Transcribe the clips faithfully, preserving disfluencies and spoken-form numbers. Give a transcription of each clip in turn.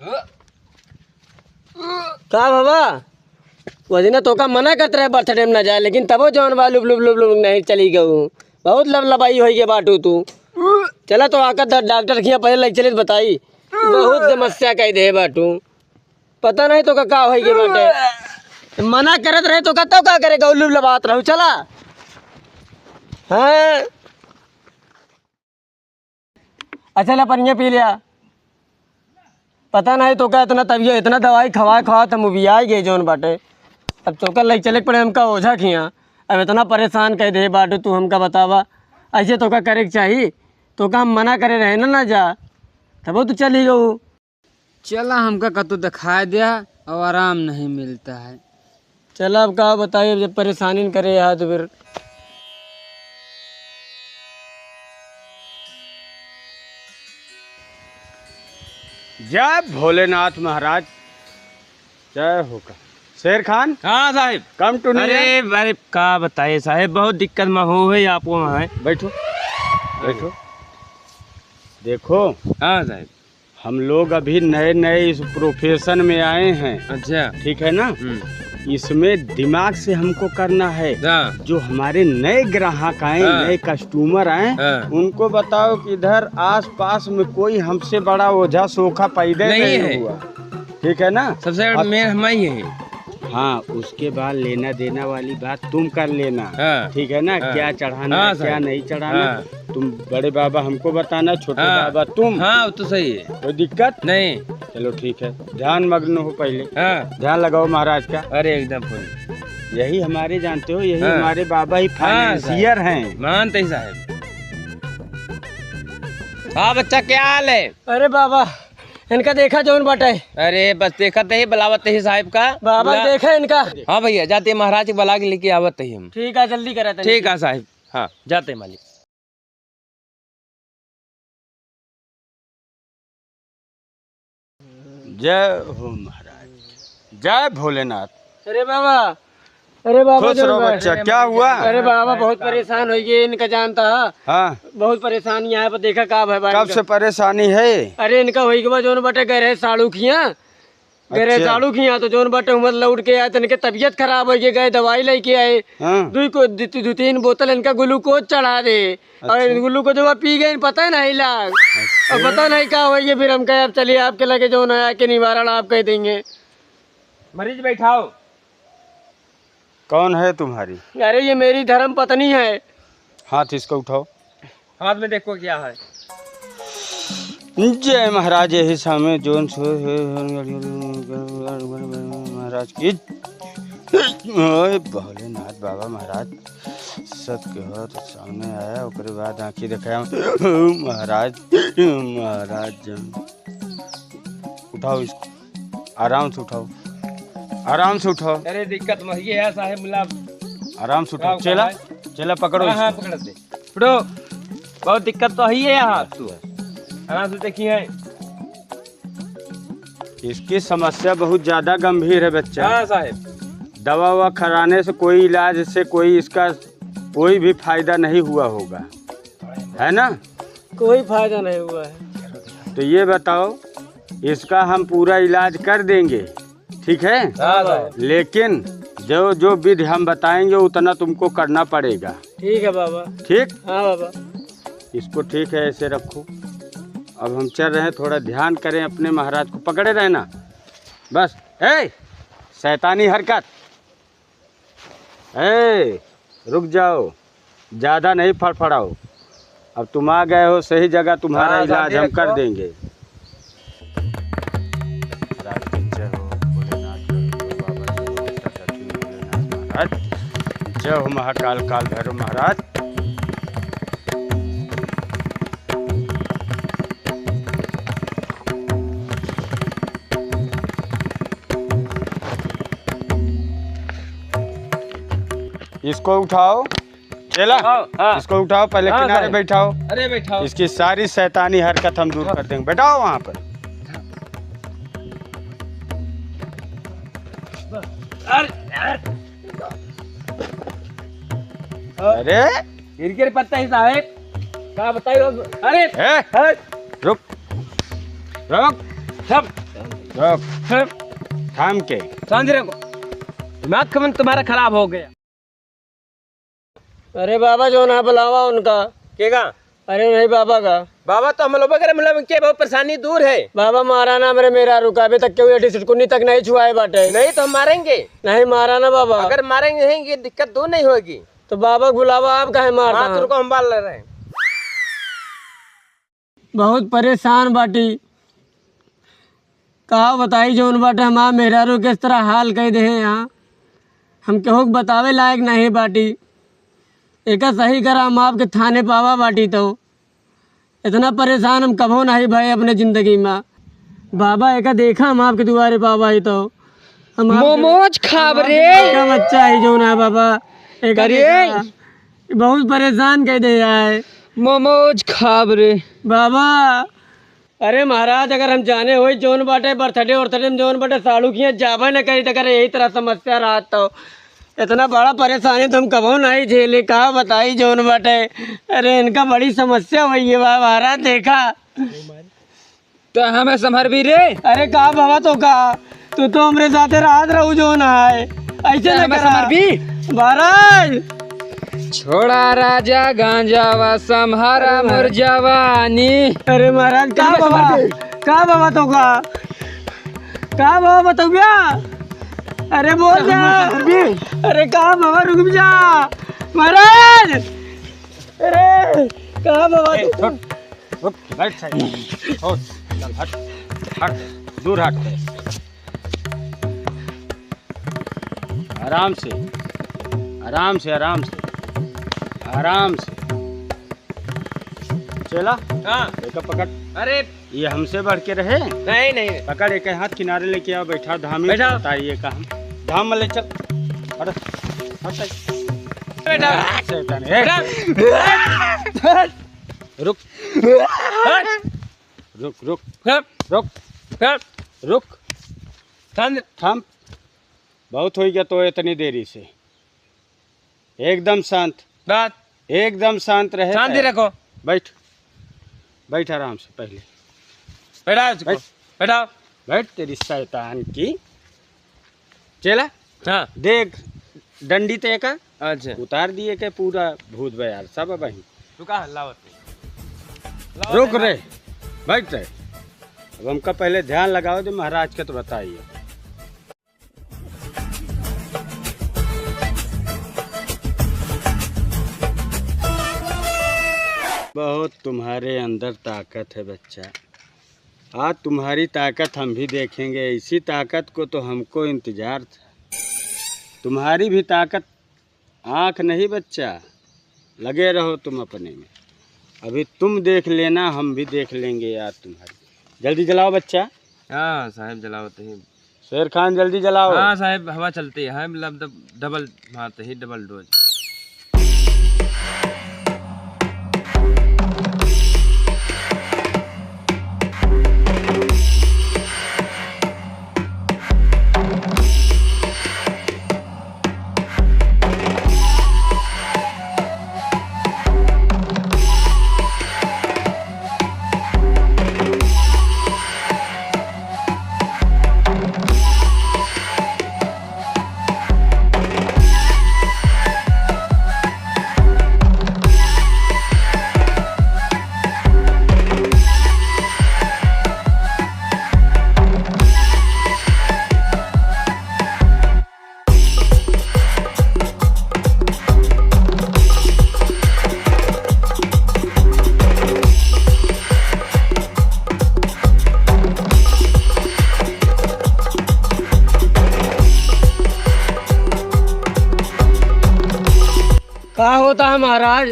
का बाबा, वो दिन तोका मना करत रहे birthday में ना जाए, लेकिन तबो जौन बा लुप लुप लुप लुप नहीं चली गऊ। बहुत लबलबाई होई गे बाटू तू। चला तो आकर द-, डॉक्टर के यहाँ पहले लग चले तो बताई। बहुत समस्या कह दे बाटू। पता नहीं तोका का होई गे बाटे। मना करत रहे तोका तो का करे गऊ लुप लबात रहू। चला। हाँ। अच्छा, ला पनिया पी लिया। पता नहीं तोका इतना तबियत, इतना दवाई खवाए खवाए हम उबियाई गए जौन बाटे। अब तोका लई चले के पड़े हमका ओझा खिया। अब इतना परेशान कह दे बाटू तू, हमका बतावा, ऐसे तोका करे के चाही? तोका हम मना करे रहे ना, ना जा, तबो तू चली गऊ। चला, हमका कतौ दिखाई दिया और आराम नहीं मिलता है। चला, अब का बताई, अब जब परेशानी न करे यार तो फिर। जय भोलेनाथ महाराज, जय हो का। शेर खान। हाँ साहेब। Come to नहीं अरे, यार। अरे, का बताए साहेब, बहुत दिक्कत में हो है आप वहाँ है। बैठो, बैठो। देखो। हाँ साहेब। हम लोग अभी नए नए इस profession में आए हैं। अच्छा। ठीक है ना? हम्म। इसमें दिमाग से हमको करना है। हाँ। जो हमारे नए ग्राहक आए, हाँ। नए customer आए, हाँ। उनको बताओ कि इधर आसपास में कोई हमसे बड़ा ओझा सोखा पैदा नहीं नहीं है। हुआ। ठीक है ना? सबसे अब main हम ही हैं। हाँ, उसके बाद लेना देना वाली बात तुम कर लेना। हाँ। ठीक है ना? हाँ। क्या चढ़ाना हाँ, है, क्या साहब। नहीं चढ़ाना, हाँ। तुम बड़े बाबा हमको बताना, छोटे हाँ। बाबा तुम। हाँ, वो तो सही है। कोई दिक्कत? नहीं। चलो ठीक है, ध्यान मग्न हो पहले। हाँ। ध्यान लगाओ महाराज का। अरे एकदम full। यही हमारे जानते हो, यही हाँ। हमारे बाबा ही हाँ, financier साहब। हैं। मानते ही साहब। हाँ बच्चा, क्या हाल है? अरे बाबा, इनका देखा जौन बाटे। अरे बस देखत ही, बुलावत ही साहब का। बाबा बुला- देखा इनका। हाँ भैया, जाते महाराज के बुला के लेके आवत ही हम। ठीक है, जल्दी करा तनी। ठीक है साहब, हाँ जाते मालिक। जय हो महाराज, जय भोलेनाथ। अरे बाबा, अरे बाबा, खुश रहो बच्चा, क्या हुआ? अरे बाबा, बहुत परेशान होइ गए, इनका जानता है। हाँ। बहुत परेशान यहाँ पर, देखा का है भाई कब इनका? से परेशानी है? अरे इनका होइ गवा जौन बटे गए रहे साड़ू खिया, गए रहे अच्छा। साड़ू खिया तो जौन बटे उमर लौट के आए तो इनके तबियत खराब होइ गए, गए दवाई लेके आए। हाँ। दुई को दु, दु तीन बोतल इनका glucose चढ़ा दे। और अच्छा। Glucose जब पी गए पता नहीं लाग। अच्छा। और पता नहीं का होइ गए, फिर हम कहे अब चलिए आपके लगे जौन है आके निवारण आप कह देंगे। मरीज बैठाओ। कौन है तुम्हारी? अरे, ये मेरी धर्म पत्नी है। हाथ इसका उठाओ। हाथ में देखो क्या है। जय महाराज, यही समय जौन सो महाराज की। ओए भोलेनाथ बाबा महाराज, सत के हो तो सामने आया, ओकरे बाद आँखी देखाया। महाराज, महाराज जौन। उठाओ इसको। आराम से उठाओ, आराम से उठाओ। अरे दिक्कत में ये है साहेब, मुला। आराम से उठाओ। चेला, चेला पकड़ो हाँ, हाँ, इसको। पकड़ दे। उठो। बहुत दिक्कत तो है ही है यहाँ। तू आराम से देखिए। इसकी समस्या बहुत ज्यादा गंभीर है बच्चा। हाँ साहेब। दवा ववा कराने से कोई इलाज से कोई इसका कोई भी फायदा नहीं हुआ होगा, है ना? कोई फायदा नहीं हुआ है। तो ये बताओ, इसका हम पूरा इलाज कर देंगे, ठीक है? हाँ भाई। लेकिन जो, जो विधि हम बताएंगे, उतना तुमको करना पड़ेगा। ठीक है बाबा। ठीक? हाँ बाबा। इसको ठीक है, ऐसे रखो। अब हम चल रहे हैं, थोड़ा ध्यान करें, अपने महाराज को पकड़े रहना बस। ए, शैतानी हरकत। ए, रुक जाओ, ज्यादा नहीं फड़फड़ाओ। अब तुम आ गए हो सही जगह, तुम्हारा हाँ, इलाज हम कर देंगे। महाराज की जय हो, भोलेनाथ की जय, बाबा की जय, भोलेनाथ महाराज। जय हो महाकाल, काल भैरव महाराज। इसको उठाओ, चेला, हाँ, हाँ। इसको उठाओ, पहले हाँ, किनारे साहब। बैठाओ। अरे, बैठाओ। इसकी सारी शैतानी हरकत हम दूर हाँ। कर देंगे। बैठाओ वहाँ पर। अरे, यार। अरे? गिर गिर पत्ता ही साहेब। का बताई हो? अरे! ए! ए! रुक। रुक। सब। रुक। सब। थाम के। शांति रखो। दिमाग का मन तुम्हारा खराब हो गया। अरे बाबा, जौन है बुलावा उनका। केगा? अरे नहीं बाबा का। बाबा तो हम लोग वगैरह मतलब के बहुत परेशानी दूर है। बाबा मारा ना हमरे मेहरारू का, अभी तक केहू एठी सिटकुनी तक नहीं छुआए बाटे। नहीं तो हम मारेंगे। नहीं मारा ना बाबा। अगर मारेंगे नहीं, ये दिक्कत दूर नहीं होगी। तो बाबा को बुलावा, आप काहे मारता हाँ, है? तुमको हम बाल ले रहे हैं। बहुत परेशान बाटी। का बताई जौन बाटे हमार मेहरारू के इस तरह हाल कइ देहे यहाँ। हम केहू के बतावे लायक नहीं बाटी। एका सही करा हम आपके थाने पावा बाटी तो। इतना परेशान हम कभो नहीं भए अपने जिंदगी में। बाबा एका देखा हम आपके दुआरे पावा ही तो। हम आपके मोमोज खाब रे। एका बच्चा ही जौन है बाबा। एका करे। देखा। बहुत परेशान कइ देहे है। मोमोज खाब रे। बाबा, अरे महाराज, अगर हम जाने होई जौन बाटे birthday उर्थडे में जौन बाटे साढ़ू किहाँ जाबे न करी, त अगर यही तरह समस्या रहत तो इतना बड़ा परेशानी तो हम कबहू नहीं झेले। का बताई जौन बाटे, अरे इनका बड़ी समस्या हुई है बा महाराज। देखा तो हमें संभरबी रे। अरे का बाबा तो का, तू तो हमरे साथे रहत रहू जौन है, ऐसे तो ना हमें करा। संभरबी। महाराज, छोड़ा राजा गांजावा, संभारा अरे मोर महाराज। जवानी। अरे महाराज, का अरे बाबा, महाराज। का बाबा तो का? का बाबा बतौबा? अरे बोल अरे जा। महाराज। अरे का बाबा, रुक जा। महाराज, अरे का बाबा ए, तो छोड़। उठ, बैठ साइड। छोड़, चल हट, हट, दूर हट। आराम से, आराम से, आराम से, आराम से। चला, हाँ। एका पकड़। अरे। ये हमसे बढ़ के रहे? नहीं, नहीं। पकड़, एक हाथ किनारे लेके आओ, बैठा, धाम ही बैठा। चलता है ये काम। धाम में ले चल। हट, हट। बैठा। शैतान, ए। बैठा। रुक। हट। रुक, रुक। हट। रुक। हट। रुक। थाम। थाम। बहुत होइ गया तो इतनी देरी से। एकदम शांत। बात। एकदम शांत रहे। शांति रखो। बैठ। बैठ आराम से पहले। बैठा इसको। बैठ। बैठा। बैठ तेरी शैतान की। चला? हाँ। देख, डंडी ते का? अच्छा। उतार दिए के पूरा भूत बयार सब वहीं। रुका, लावत नहीं। लावत रुक नहीं। रे, बैठ रे। अब हमका पहले ध्यान लगावे दे महाराज के तो बताइए। बहुत तुम्हारे अंदर ताकत है बच्चा। आज तुम्हारी ताकत हम भी देखेंगे। ऐसी ताकत को तो हमको इंतजार था। तुम्हारी भी ताकत आँख नहीं बच्चा, लगे रहो तुम अपने में। अभी तुम देख लेना, हम भी देख लेंगे यार तुम्हारी। जल्दी जलाओ बच्चा। हाँ साहेब, जलाओ तो ही। शेर खान, जल्दी जलाओ। हाँ साहेब, हवा चलती है, मतलब डबल मारते ही, डबल डोज। का होता है महाराज?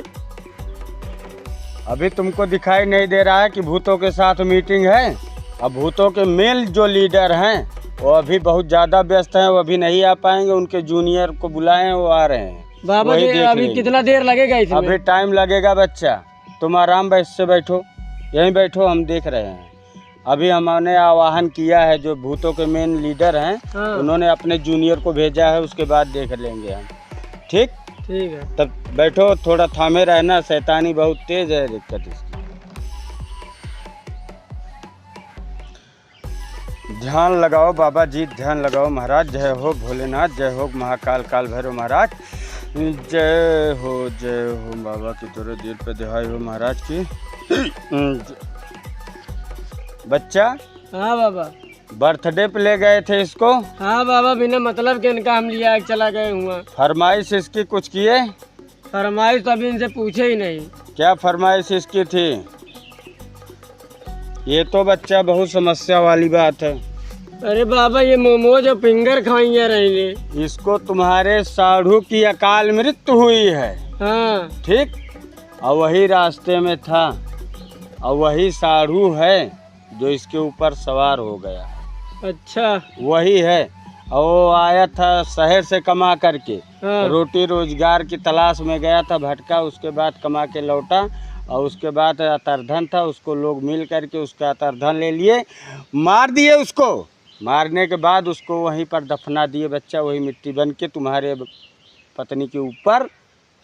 अभी तुमको दिखाई नहीं दे रहा है कि भूतों के साथ मीटिंग है? अब भूतों के मेन जो लीडर हैं, वो अभी बहुत ज़्यादा व्यस्त हैं, वो अभी नहीं आ पाएंगे। उनके जूनियर को बुलाए हैं, वो आ रहे हैं, बाबा वही जी, देख अभी लेंगे। कितना देर लगेगा इसमें? अभी टाइम लगेगा बच्चा, तुम आराम से बैठो, यहीं बैठो, हम देख रहे हैं। अभी हमने आह्वान किया है, जो भूतों के मेन लीडर हैं, हाँ। उन्होंने अपने जूनियर को भेजा है, उसके बाद देख लेंगे हम। ठीक? ठीक है। तब बैठो, थोड़ा थामे रहना, शैतानी बहुत तेज है, दिक्कत इसकी। ध्यान लगाओ बाबा जी, ध्यान लगाओ महाराज। जय हो भोलेनाथ, जय हो महाकाल, काल भैरव महाराज। जय हो, जय हो बाबा की तोरे दीन पे दिहाई हो महाराज की। बच्चा, हाँ बाबा। बर्थडे पे ले गए थे इसको? हाँ बाबा, बिना मतलब के इनका हम लिया के चला गए हुआ। फरमाइश इसकी कुछ किए? फरमाइश तो अभी इनसे पूछे ही नहीं। क्या फरमाइश इसकी थी? ये तो बच्चा बहुत समस्या वाली बात है। अरे बाबा, ये मोमोज और फिंगर खाइए रही है। इसको तुम्हारे साढ़ू की अकाल मृत्यु हुई है। हाँ। ठीक, और वही रास्ते में था, और वही साढ़ू है जो इसके ऊपर सवार हो गया। अच्छा। वही है। और वो आया था शहर से कमा करके, हाँ। रोटी रोजगार की तलाश में गया था, भटका, उसके बाद कमा के लौटा, और उसके बाद अतरधन था, उसको लोग मिल करके उसका अतरधन ले लिए, मार दिए उसको। मारने के बाद उसको वहीं पर दफना दिए बच्चा, वही मिट्टी बन के तुम्हारे पत्नी के ऊपर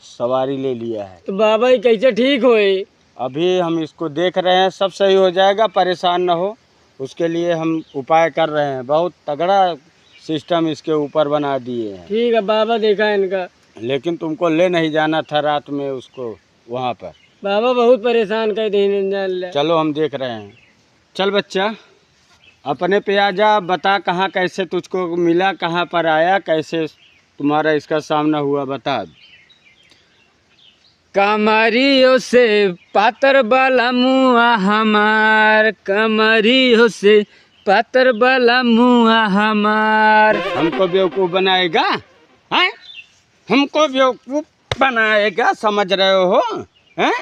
सवारी ले लिया है। तो बाबा, ये कैसे ठीक होए? अभी हम इसको देख रहे हैं, सब सही हो जाएगा, परेशान न हो, उसके लिए हम उपाय कर रहे हैं। बहुत तगड़ा सिस्टम इसके ऊपर बना दिए हैं। ठीक है बाबा, देखा इनका। लेकिन तुमको ले नहीं जाना था रात में उसको वहाँ पर। बाबा, बहुत परेशान कर दे इन्हें, जान ले। चलो, हम देख रहे हैं। चल बच्चा, अपने पे आ जा, बता कहाँ कैसे तुझको मिला, कहाँ पर आया, कैसे तुम्हारा इसका सामना हुआ, बता। कमरियो से पातर बलमुआ हमार, कमरियो से पातर बलमुआ हमार। हमको बेवकूफ बनाएगा, हैं? हमको बेवकूफ बनाएगा, समझ रहे हो, हैं?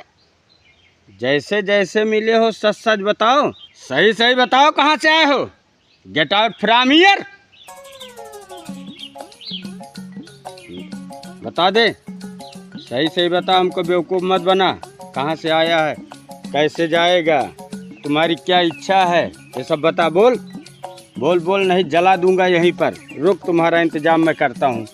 जैसे जैसे मिले हो, सच सच बताओ, सही सही बताओ, कहाँ से आए हो? Get out from here। बता दे, सही सही बता, हमको बेवकूफ मत बना। कहाँ से आया है, कैसे जाएगा, तुम्हारी क्या इच्छा है, ये सब बता। बोल, बोल, बोल, नहीं जला दूंगा यहीं पर। रुक, तुम्हारा इंतजाम मैं करता हूँ।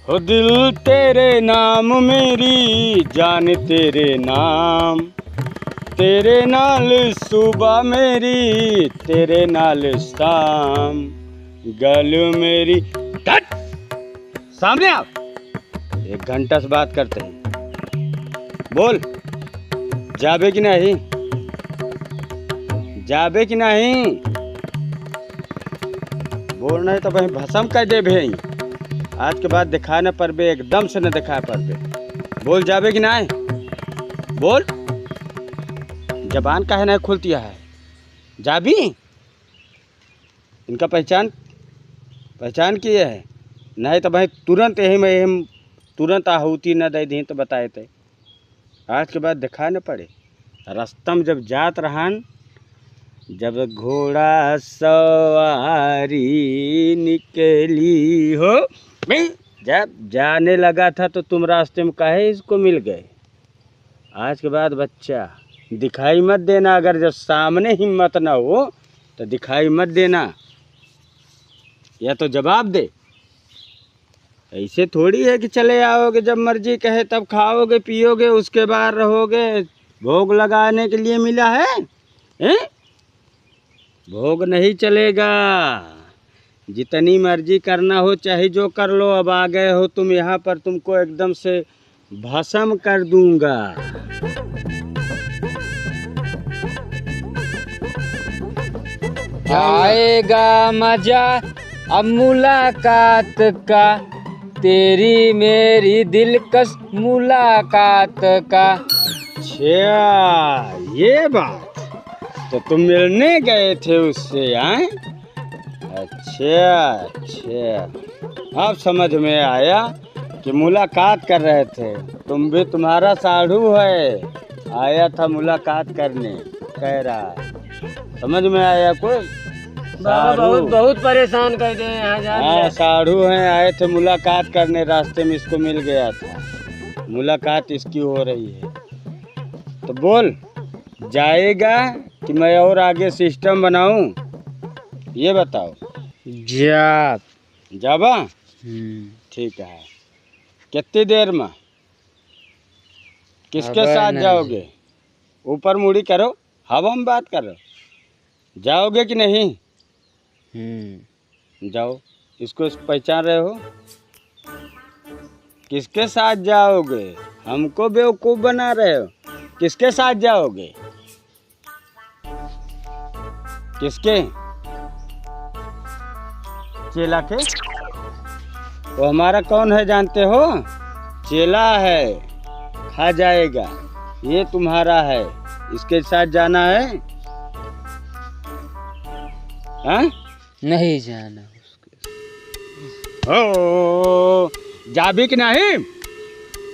हो दिल तेरे नाम, मेरी जान तेरे नाम, तेरे नाल सुबह मेरी, तेरे नाल शाम, गल मेरी। हट! सामने आओ। एक घंटा से बात करते हैं। बोल, जाबे कि नहीं? जाबे कि नहीं? बोल नहीं तो वहीं भसम कर देबे। आज के बाद दिखाए न परबे, एकदम से न दिखाए परबे। बोल, जाबे कि नहीं? बोल, जबान काहे नहीं खुलती है? जाबी? इनका पहचान, पहचान किए है? नहीं तो भाई तुरंत यही में हम तुरंत आहुति न दे दी तो बताए थे। आज के बाद दिखा न पड़े। रास्ता में जब जात रहन, जब घोड़ा सवारी निकली हो, मैं जब जाने लगा था तो तुम रास्ते में काहे इसको मिल गए? आज के बाद बच्चा दिखाई मत देना, अगर जब सामने हिम्मत ना हो तो दिखाई मत देना, या तो जवाब दे। ऐसे थोड़ी है कि चले आओगे, जब मर्जी कहे तब खाओगे पियोगे, उसके बाद रहोगे। भोग लगाने के लिए मिला है, हैं? भोग नहीं चलेगा। जितनी मर्जी करना हो, चाहे जो कर लो, अब आ गए हो तुम यहाँ पर, तुमको एकदम से भस्म कर दूंगा। आएगा मजा अब मुलाकात का, तेरी मेरी दिलकश मुलाकात का। अच्छा, ये बात। तो तुम मिलने गए थे उससे, हैं? अच्छा, अच्छा, अब समझ में आया कि मुलाकात कर रहे थे। तुम भी, तुम्हारा साढ़ू है, आया था मुलाकात करने, कह रहा है। समझ में आया कुछ? बाबा, साढ़ू। बहुत, बहुत परेशान कर दे यहाँ जान हाँ, ले। साढ़ू हैं, आए थे मुलाकात करने, रास्ते में इसको मिल गया था, मुलाकात इसकी हो रही है। तो बोल, जाएगा कि मैं और आगे system बनाऊं, ये बताओ। जा। जाबा? हम्म। ठीक है। कितनी देर में? किसके अबे साथ नहीं। जाओगे? ऊपर मुड़ी करो, हवा में बात करो। जाओगे कि नहीं? हम्म। जाओ, इसको पहचान रहे हो? किसके साथ जाओगे? हमको बेवकूफ बना रहे हो? किसके साथ जाओगे? किसके? चेला के? वो हमारा कौन है जानते हो? चेला है, खा जाएगा। ये तुम्हारा है, इसके साथ जाना है? हाँ? नहीं जाना। ओ, जाबी कि नहीं?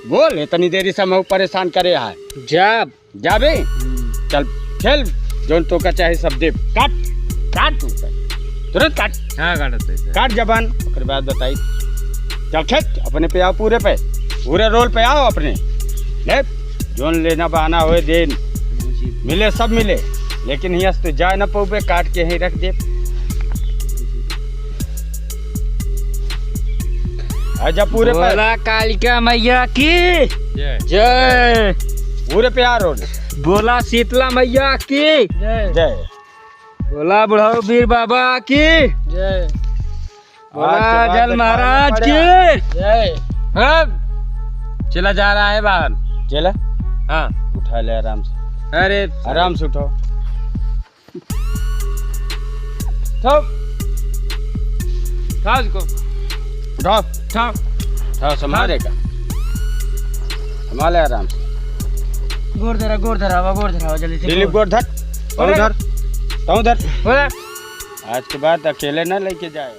बोल, इतनी देरी से हमहू परेशान करे है। जाब। जाबी? हम्म। चल, खेल, जौन तोका चाहे सब देब। काट, काट तू। तुरंत काट। हाँ, काटत है, सर। काट जबान, ओकरे बाद बताई। चल खेत, अपने पे आओ पूरे पे, पूरे रोल पे आओ अपने। ले, जौन लेना बहाना होए देन, मिले सब मिले, लेकिन हियाँ से तो जाए ना पउबे, काट के यहीं रख दे। आजा पूरे पे। बोला कालिका मैया की जय। जय। पूरे पे आ रोल। बोला शीतला मैया की जय। जय। बोला बुढ़ऊ वीर बाबा की जय। बोला आज के बाद जल तो महाराज खाना की पड़ेगा। जय। हाँ। चला जा रहा है बाहर। चला। हाँ। उठा ले आराम से। अरे। आराम से उठाओ। उठाओ। उठाओ इसको। उठाओ। उठाओ। उठाओ, संभालेगा। संभाले आराम से। गोड़ धरा, गोड़ धरावा, गोड़ धरावा, जल्दी से दिलीप, गोड़। गोड़ धर। तू अरे। धर। तू धर। अरे। आज के बाद अकेले ना लेके जाए।